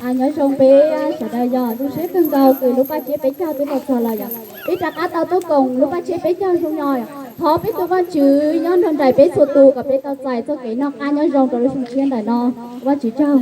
Nyob zoo peb sawv daws yog zoo siab kawg nkaus kws lub paj tsiab peb caug twb los txog lawm yom. Peb rov qab tau tuaj koom lub paj tsiab peb caug zoo no yom. Thov peb tus Vajtswv nyob nrog nraim peb txhua tus kom peb tau txais txoj kev noj qab nyob zoo rau lub xyoo tshiab ntawm no. Vajtswv tsaug.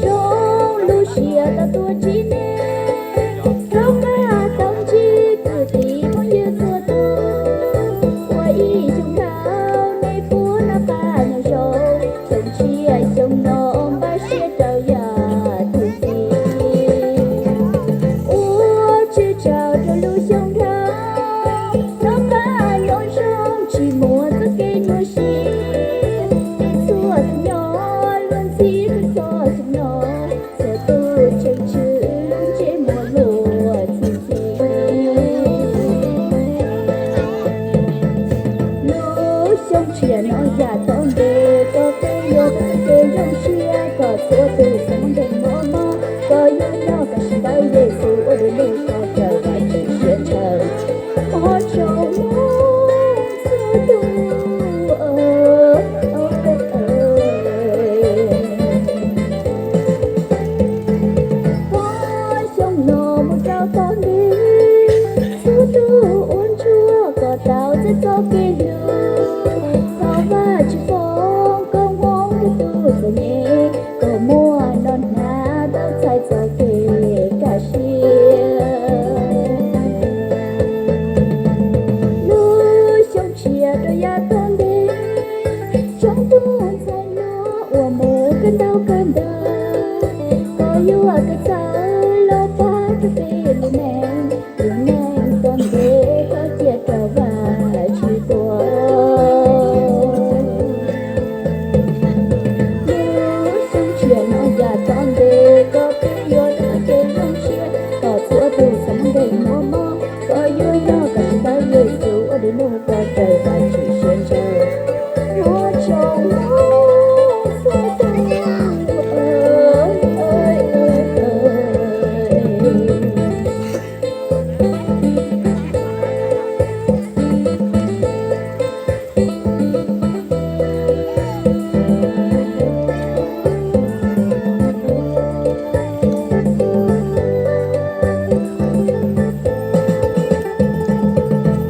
Zoo lub siab tau tuaj ntsib nej, rov qab tau ntsib kwv tij phooj ywg txhua tus. Ua ib xyoos dhau nej puav noj qab nyob zoo, xyoo tshiab xyoo no npaj siab rau yav thib pib. Ua tsaug rau lub xyoo dhau, noj qab nyob zoo tsis muaj txoj kev nyuaj siab. Peb txhua tus nyob luag ntxhi rau txoj xyoo no, txhua tus tseem tswj lub ntsej muag luag ntxhi ntxhi. Lub xyoo tshiab no yam tau ntev, kom peb yuav tau txoj kev zoo siab, kom txhua tus xav nqe mob mob, kom yuav nyob kom sib ntawm Yexus ua dua lug, kom raws Vajtswv siab ntshaw. Mob tsoom mloog txhua tus. Thov xyoo no mus rau tom ntej, txhua tus ua ntsuag kom tau txais txoj kev hlub. Thov Vajtswv foom koob hmoov rau tus txom nyem, kom muaj noj hnav tau txhais txoj kev kaj siab. Lub xyoo tshiab rau yav tom ntej, tsoom tub ntxhais hluas uas mus kawm ntau kawm ntawv, kom yuav kawm txawj los pab rau peb lub neej, lub neej tom ntej koj cia rau Vajtswv tuaj. Lub xyoo tshiab no yam tom ntej, kom peb yuav tau txoj kev zoo siab, kom txhua tus xav nqe mob mob, kom yuav nyob kom sib ntawm Yexus ua dua lug, kom raws Vajtswv siab ntshaw. Mob tsoom mloog txhua tus.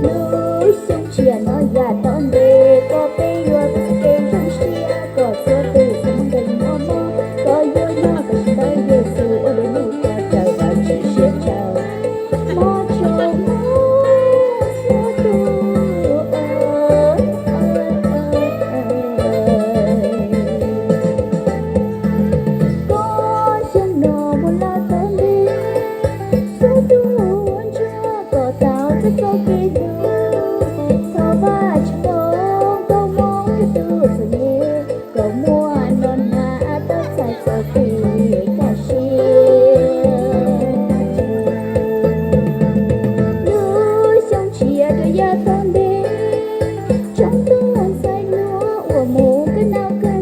Lub xyoo tshiab no yam tom ntej, kom peb yuav tau txoj kev zoo siab, kom txhua tus xav nqe mob mob, kom yuav nyob kom sib ntawm Yexus ua dua lug, kom raws Vajtswv siab ntshaw. Mob tsoom mloog txhua tus. Koj xyoo no mus lawm tom ntej, txhua tus ua ntsuag kom tau txais txoj kev hlub. Thov Vajtswv foom koob hmoov rau tus txom nyem, kom muaj noj hnav tau txhais txoj kev kaj siab. Lub xyoo tshiab rau yav tom ntej, tsoom tub ntxhais hluas uas mus kawm ntau kawm